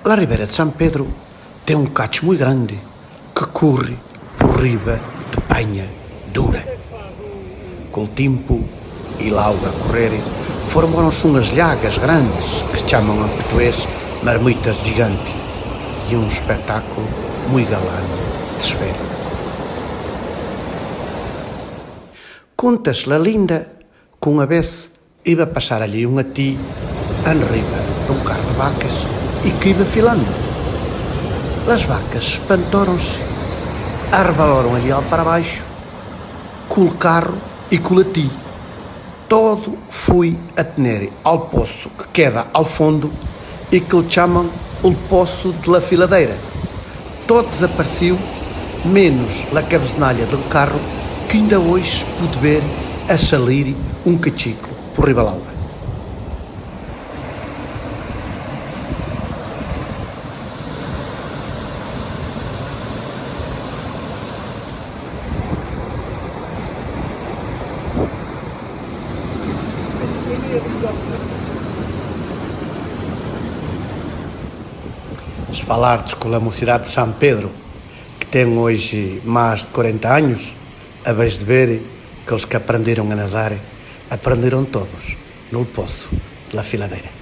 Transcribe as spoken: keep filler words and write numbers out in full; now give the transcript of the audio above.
La ribera de San Pedro ten un cacho mui grande que corre por riba de panha dura. Col tempo e l'auga a correr, formaron-se unhas llagas grandes que se chamam em português marmitas de gigante, e um espetáculo mui galante de se ver. Conta-se la lenda que unha vez iba a passar alli un atí en riba d'un carro de vacas e que iba filando. Las vacas espantaron-se, arrebalaron alli al para baixo, col carro e col atí. Todo foi a tener ao poço que queda ao fundo e que lhe chamam o Poço de la Filadeira. Tot desapareceu, menos la cabeçalha del carro, que ainda hoje se pode ver a salir un cachico por riba l'auga. Se falardes con la mocidade de San Pedro, que ten hoje mais de quarenta anos, habeis de ver que os que aprenderam a nadar aprenderam todos no Poço de la Filadeira.